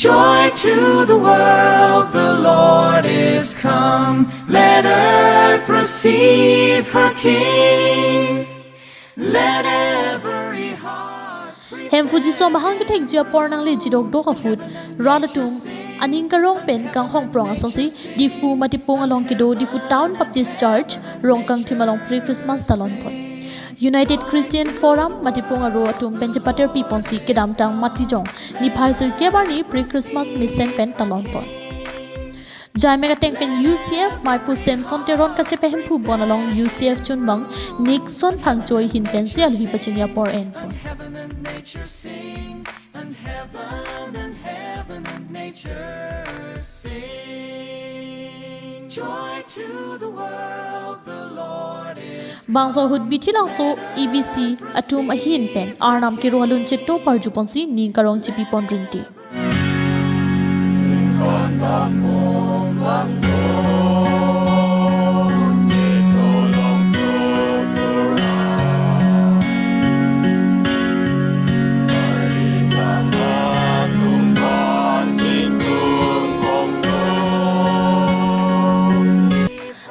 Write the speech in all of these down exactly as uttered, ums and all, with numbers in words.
Joy to the world, the Lord is come. Let earth receive her King. Let every heart prepare. Hemphu Jisu amahang kethekji apor nangle jidok dok ahut, rat atum aning karong pen kanghong prong asonsi Diphu Matipung along kedo Diphu Town Baptist Church Rongkangthim along pre-Christmas talon pon. United Christian Forum Matipung aro atum pen chepater piponsi kedamtang Matijong niphai sirkep arni pre-Christmas mesen pen talon pon. Jaimek ateng pen U C F Maipu Samson Teron kachepehemphu bon along U C F chunbang Nixon Phangchoi ahin pensi alhi pachingya apor en pon. Heaven and nature sing, and heaven and heaven and nature sing. Joy to the world, the Lord is. Bangso ahut Bithi Langso E B C atum ahin pen Arnam kero alun cheto parjuponsi ning karong chipipon rinti.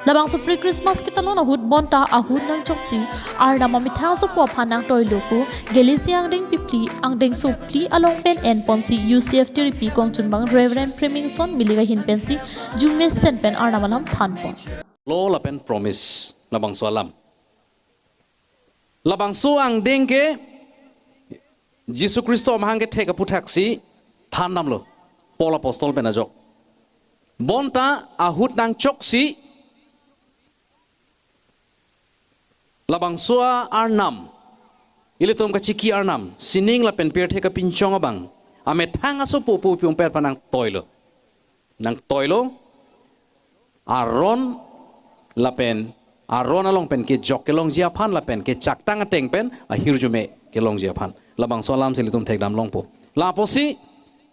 Labangso pre-Christmas ketalon ahut bonta ahut nangchoksi Arnam amethang asopo aphan nangtoilo pu Gelesi angdeng phli, angdengso phli along pen enponsi U C F tiripi kongchunbang Reverend Premingson Milik ahin pensi jumesen pen Arnam alam thanpon. Law lapen promise labangso alam. Labangso angdeng ke Jisu Khristo amahang kethek aphuthaksi thandamlo Paul Apostle pen ajok. Bonta ahut nangchoksi labangso a-Arnam, ilitum kachiki Arnam, sining lapen pirthe kapinchong abang, amethang asopo pu pi umpet aphan nangtoilo. Nangtoilo, Aron lapen, Aron along pen kejok kelongji aphan lapen kechaktang ateng pen ahirjume kelongji aphan. Labangso alamsi ilitum thekdam longpo. Lapusi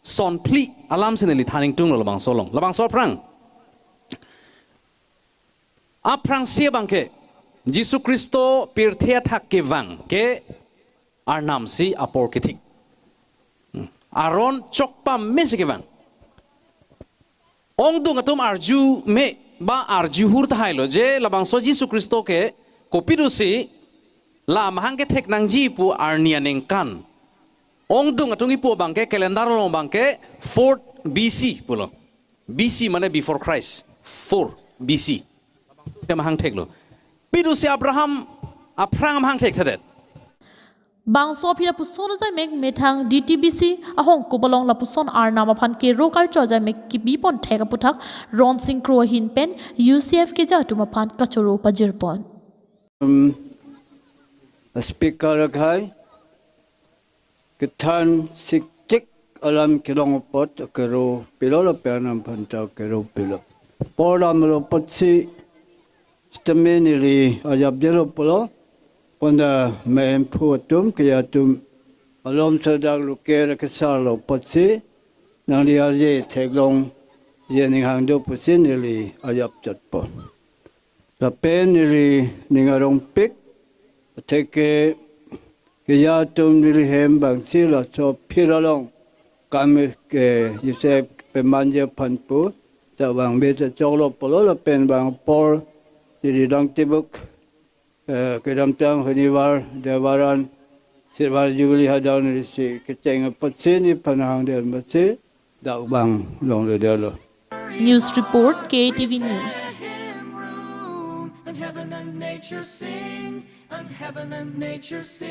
son phli alamsi neli than ingtunglo labangso along. Labangso aphrang. Aphrangsi abang ke Jisu Khristo pirthe athak kevang ke Arnamsi apor kethik. Hmm. Aron chok pamesi kevang. Ongdung atum arjume ba arju hur tahailo je labangso Jisu Khristo ke kopi dosi la amahang kethek nangji pu arni aningkan. Ongdung atum kipu abang ke calendar along abang ke fourth B C pulo. B C mane before Christ. Four B C. Te amahang theklo. Pi dosi Abraham aphrang amahang thekthedet. Bangso aphi lapuson ajaimek methang D T B C ahongkup along lapuson Arnam aphan kero karcho ajaimek kipipon thek aputhak Ronsing Kro ahin pen U C F keja atum aphan kachoro pajirpon. Um, Speaker akhai, kethan sikchik alam kelong apot akero pilo lapen Arnam aphanta akero pilo. Apor damlo apotsi sitame neli ajapjelo pulo, bonta mehemphu atum, keja atum, alom sodak luke ra kesarlo apotsi, nangli arje theklongji aning hang do pusi neli ajapchotpo. Lapen neli ning arongpik, atheke keja atum neli hem abangsi laso aphi along kam ke Joseph pemanje aphan pu, ta vangve ta choklo pulo lapen vang apor neli dang tibuk, eh, kedamtang hunivar, devaran, silver jubilee hadak nelisi kecheng apotsi nephan hangdel masi, dak vang longledetlo. News report, K A T V News. And heaven and nature sing, and heaven and nature sing.